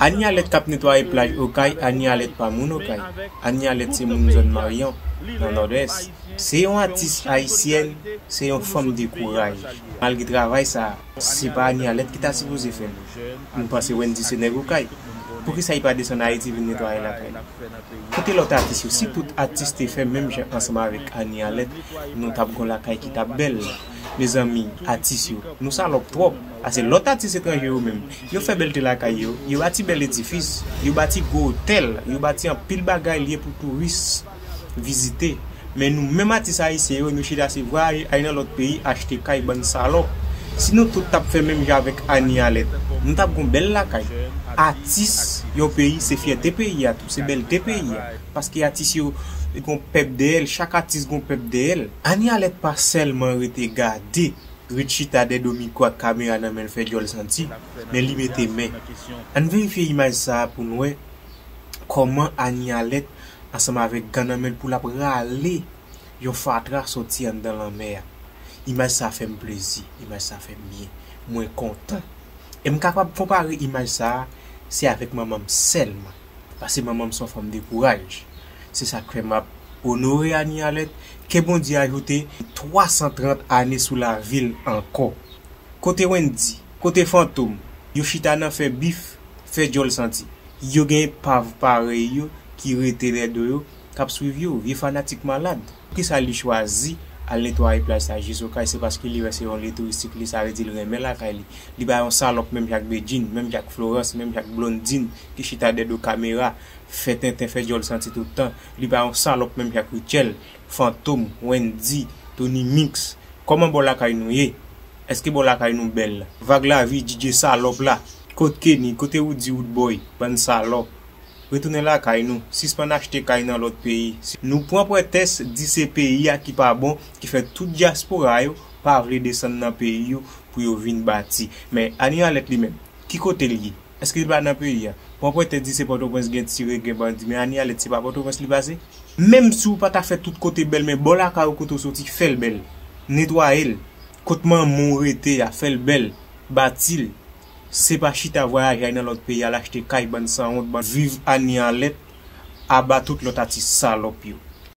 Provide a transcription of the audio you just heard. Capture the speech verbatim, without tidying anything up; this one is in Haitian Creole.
Anie Alerte k ap netwaye plaj Okay, Anie Alerte pa moun Okay. Anie Alerte se moun zòn Maryon, nan Nòdwès. Se yon atis ayisyèn, se yon fanm de kouraj. Malgre travay sa, se pa Anie Alerte ki ta sipoze fè l. M panse Wendy se nèg Okay. Poukisa li pa desann Ayiti vin netwaye lakay li? Kote lòt atis yo? Si tout atis te fè menm jan ansanm avèk Anie Alerte, nou t ap gon lakay ki t ap bèl. Mezanmi, atis yo, nou salòp twòp. Ase lòt atis etranje yo menm, yo fè bèlte lakay yo, yo bati bèl edifis, yo bati gwo otèl, yo bati anpil bagay li ye pou touris vizite. Men nou menm atis ayisyen yo, nou chita se vwayaje, al nan lòt peyi, achte kay, bann salòp. Si nou tout t ap fè menm jan avèk Anie Alerte, nou t ap gon bèl lakay. Atis yon peyi, se fyète peyi a tou, se bèlte peyi a. Paske atis yo gon pèp dèyè l, chak atis gon pèp dèyè l. Anie Alerte pa sèlman rete gade, ret chita dèyè do mikwo ak kamera nan men l fè djòl santi, men li mete men. Ann verifye imaj sa a pou n wè kòman Anie Alerte ansanm avèk gan nan men l pou l ap rale yon fatra soti anndan lanmè a. Imaj sa a fè m plezi, imaj sa a fè m byen. Mwen kontan. E m kapab konpare imaj sa a, se avèk manman m sèlman. Paske manman m se yon fanm de kouraj. Se sa k fè m ap onore Anie Alerte. Ke Bondye ajoute twa san trant ane sou lavi l ankò. Kote Wendy? Kote Fantom? Yo chita nan fè bif, fè djòl santi. Yo gen epav parèy yo ki rete dèyè do yo, k ap swiv yo, vye fanatik malad. Poukisa li chwazi al netwaye plaj sa jis Okay? Se paske li wè se yon lye touristik li, sa vle di l renmen lakay li. Li pa yon salòp menm jan ak Bedjine, menm jan ak Florence, menm jan ak Blondine ki chita dèyè do kamera, fè tenten, fè djòl santi tout tan. Li pa yon salòp menm jan ak Rutshelle, Fantom, Wendy, Tony Mix. Kòman bò lakay nou ye? Èske bò lakay nou bèl? Vag Lavi, D J salòp la. Kot Kenny? Kote Woody Woodboy? Bann salòp. Retounen lakay nou. Sispann achte kay nan lòt peyi. Nou pran pretèks di se peyi a ki pa bon, ki fè tout dyaspora yo pa vle desann nan peyi yo pou yo vin bati. Men Anie Alerte li menm, ki kote l ye? Èske li pa nan peyi a? Pran pretèks di se Pòtoprens gen tire, gen bandi, men Anie Alerte se pa Pòtoprens li pase? Menm si w pa ta fè tout kote bèl, men bò lakay ou kote w soti, fè l bèl. Netwaye l. Kot manman w rete a, fè l bèl. Bati l. Se pa chita vwayaje al nan lòt peyi al achte kay, bann sanwont, bann viv Anie Alerte, aba tout lòt atis salòp yo.